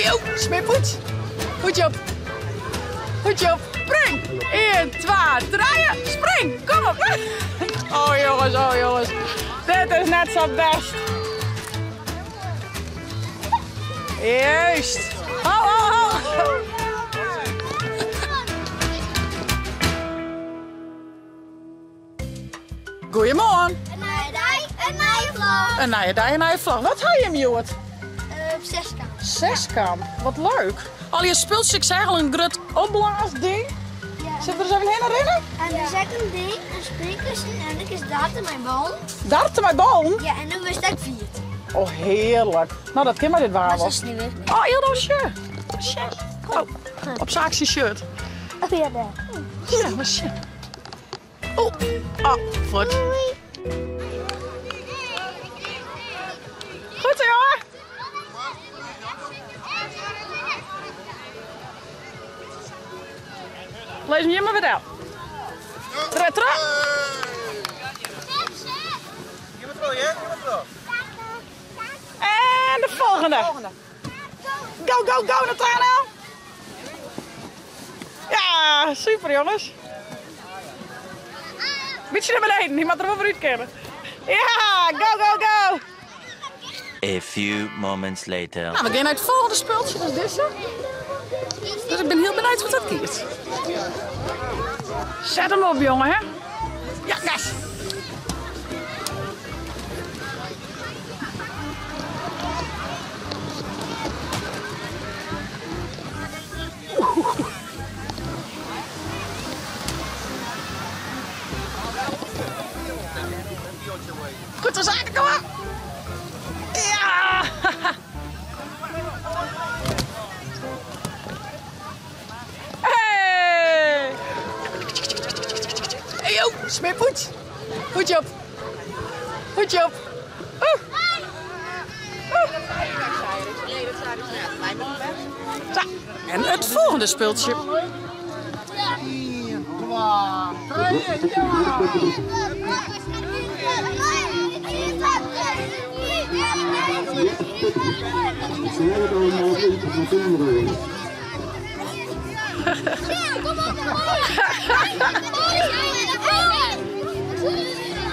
Hey jo, smeerpoets. Hoedje op. Hoedje op. Spring. 1, 2, 3. Spring. Kom op. Oh jongens, oh jongens. Dit is net zo best. Juist. Ho, ho, ho. Goeiemoarn. In nije dei, in nije vlog. In nije dei, in nije vlog. Wat ha jim hjoed? Zeskamp. Zeskamp, wat leuk. Al je spultsjes, ik zeg al een grut opblaasding. Ja. Zit er eens even heen rennen? En er zit een ding, een springkussen en ik is darten mijn bal. Darten met ballen? Ja, en dan was dat viert. Oh, heerlijk. Nou, dat kan maar dit waar Dat wel. is niet meer. Oh, heel shirt. Shirt. Oh, op zaak zijn shirt. Oh ja, daar. Ja, maar shit. Oh, ah, voort. Goed zo, jongen. Lees hem hier maar weer op. Tra, tra. En de volgende. Go, go, go, Nathanael. Ja, super jongens. Beetje naar beneden, die moet er wel voor uitkennen. Ja, go, go, go. A few moments later. Nou, we gaan naar het volgende spultje, dat is deze. Dus ik ben heel benieuwd wat dat kiest. Zet hem op, jongen, hè? Ja, gas. Goed zo, zaken, kom op. Ja! Hey! Hey yo, smeerpoets. Hoedje op. Hoedje op. Oeh. Oeh. Zo, en het volgende spultje. 1, 2, 3, ja!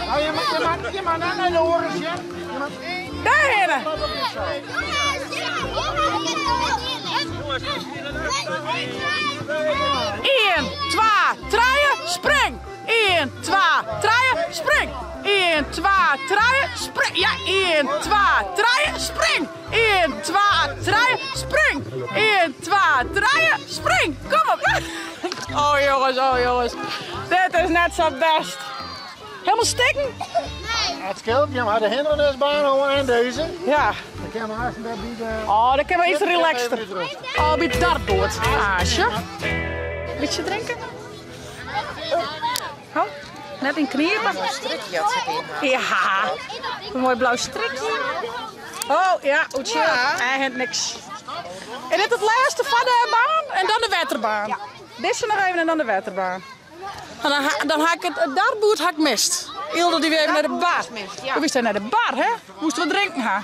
Nou, je mag naar de oren, hè? Daar, heren. 1, 2, 3, spring! 1, 2, 3, spring! 1, 2, 3, spring! Ja, 1, 2, 3, spring! 1, 2, 3, spring! 1, 2, 3, spring! Kom op! Oh jongens, oh jongens. Dit is net zo best. Helemaal stikken? Het scheelt, je maar de hindernisbaan hoor en deze. Ja. Dan kan je haast bij de... Oh, dan kunnen we iets relaxter. Even rustig. Oh, bij het dartboard. Aasje. Beetje drinken? Oh, net in knieën. Ja, een mooi blauw strikje. Oh ja, oetje. Hij heeft niks. En dit het laatste van de baan en dan de waterbaan. Ja. Dit is er nog even en dan de waterbaan. En dan ha ik het dartboard ha ik mist. Ilde die weer even naar de bar. Ja. Hoe is hij naar de bar, hè? Moesten we drinken, ha?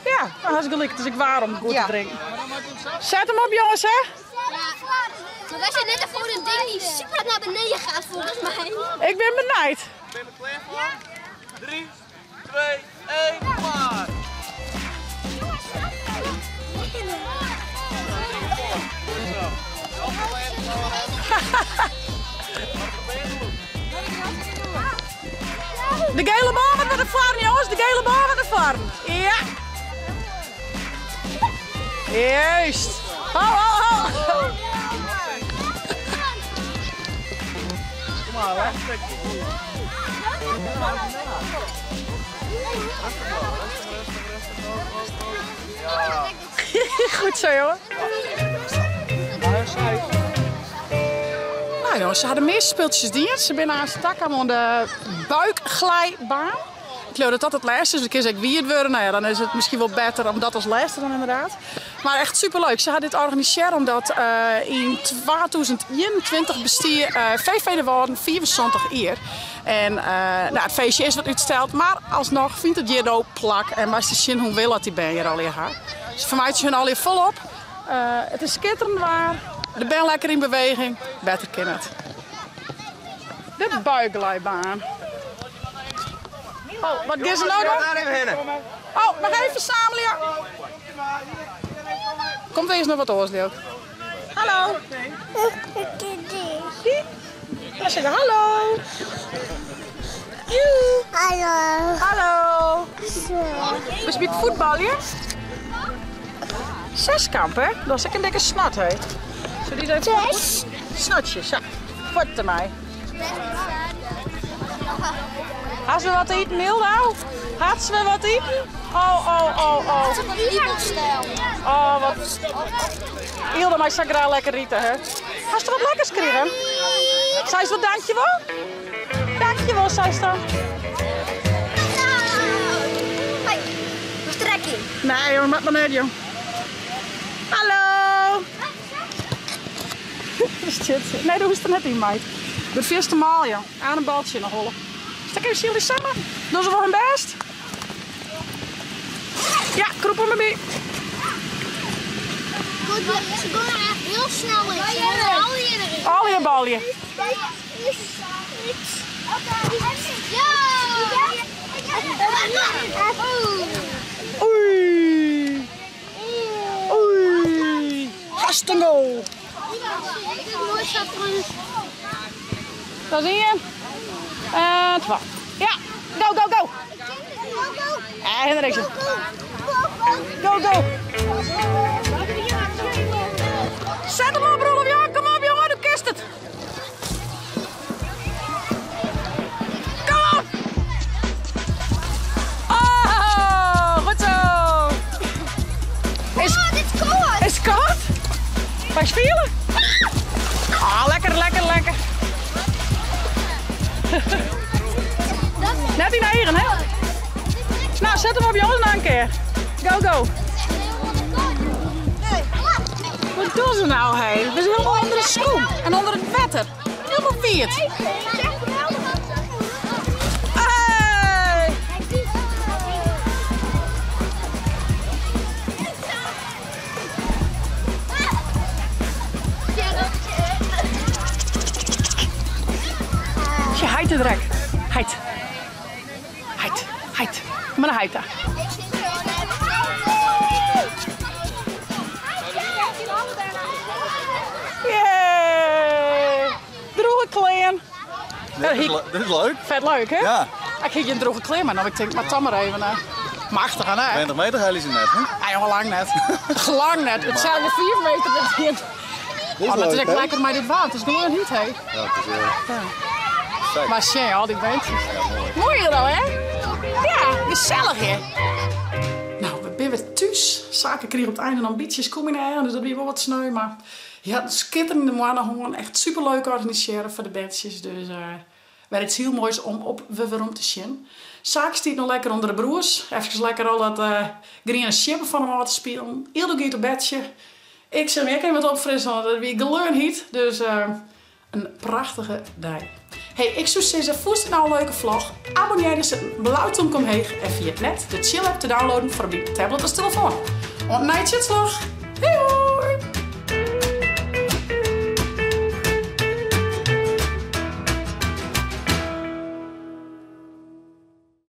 Ja, nou, hartstikke lekker. Dus ik waarom goed Ja. te drinken. Zet hem op, jongens, hè? Maar wij zijn net voor een ding die super hard naar beneden gaat volgens mij. Ik ben benieuwd. Ben je er klaar voor? 3, 2, 1, maar! De gele bal gaat naar de varen, jongens. De gele bal gaat naar de varen. Ja. Juist. Ho, ho, ho. Kom maar, laatste stukje. Goed zo, jongen. Nou jongens, ze hadden meer speeltjes die. Ze zijn aan stak aan de buikglijbaan. Ik geloof dat dat het laatste is. Dus ik zeg wie het worden. Nou ja, dan is het misschien wel beter om dat als laatste dan inderdaad. Maar echt superleuk. Ze hadden dit organiseerd omdat in 2021 bestier VV de Wouden 74 jaar. En het feestje is wat uitgesteld, maar alsnog vindt het Jiddo plak. En maar ze zien hoe wil dat die ben hier al hier haar. Dus voor mij is hun al hier volop. It is skitterend waar. De bern lekker yn beweging. Better kin it. De buikglijbaan. Oh, wat gean se no dwaan? Oh, noch even fersamelje. Komt earst noch wat oars, leau ik. Hallo. Ja, zeg hallo. Joe. Hallo. Hallo. We spelen voetballen. Zeskamp, hè? Dat is ek in dikke snot, hè? Zullen die even... Zes. Snotje, zo. Fuort ermei. Hat se wat te iten, Hilda? Hat se wer wat te iten? Oh, oh, oh, oh. Oh, wat... Hilda mei sa graach lekker ite, hè? Hast wat lekkers krigen? Seist wat dankjewol? Dankjewol, seist dan. Nee, joh, moat mar net, joh. Hallo! Shit. Nee, do hoechst der net yn, meid. De fierste maal, joh. Aan in baltsje yn 'e holle. Stek even Silly samen. Dogge se wol hun bêst? Ja, krûp om by. Ze gaan echt heel snel in. Ze Allegear balje. Ja! Oei. Oei. Hast in goal. Dat is ien. En twa. Ja, go, go, go. En daar is het. Go, go. Zet hem op, Roelof Jan. Kom op, jongen. Do kinst it. Kom op. Oh, goed zo. Is, Oh, dit is koud. is het koud? Ga je spelen? Ah, lekker, lekker, lekker. Net in eigen, hè? Nou, zet hem op, jongens, nog een keer. Go, go. Wat doen ze nou, hé? We zijn helemaal onder de schoen en onder het wetter. Helemaal wiet. Hey! Je heit het rek. Heit. Heit. Heit. Kom maar naar heit daar. Yay! Droege klean. Dit is, dit is leuk. Vet leuk, hè? Ja. Ik hie gjin droege klean, mar no ik tink, mar dan mar even. Machtich, hè? 20 meter helje ze net, hè? Ja, jongen, lang net. Lang net. Het zijn er 4 meter met in. Dit Oh, dat is leuk, echt hè? lekker met dit water. Het is gewoon niet, hè? Ja, het is Ja. Maar tja, al die beentjes. Mooi hier al, hè? Ja, gezellig, hè? Nou, we zijn weer thuis. Zaken kregen op het einde ambities kom in dus dat wie wel wat sneu. Maar ja, het schitterende morgen. Echt superleuk organiseren voor de bedjes. Dus weer iets heel moois om op we weer om te zien. Zaak stiet nog lekker onder de broers. Even lekker al dat groene chippen van hem af te spelen. Ildo gaat op bedje. Ik zeg, ik even wat opfrissen, want het wie geleun hiet. Dus een prachtige dag. Hey, ik zou zeggen, vond je het nou een leuke vlog? Abonneer je, zet een blauw toemke omheeg en via het net de Chill app te downloaden voor op je tablet of telefoon. Want night shit vlog. Hey!